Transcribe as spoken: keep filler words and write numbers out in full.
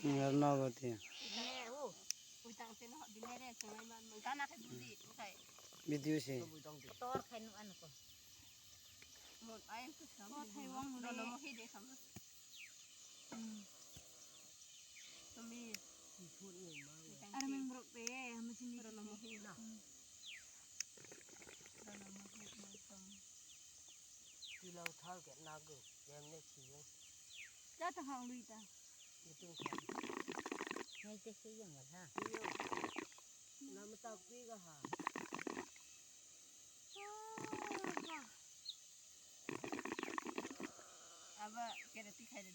Ngar no bati. Video se. Arming bro pe, hama sini. Tila uthal ke nagu, yam ne chiyo. Cha ta hang lui ta. Itung kha. Ngai te se yang ha. Iyo. Lam tak pi ga ha. Aba kere ti khai de.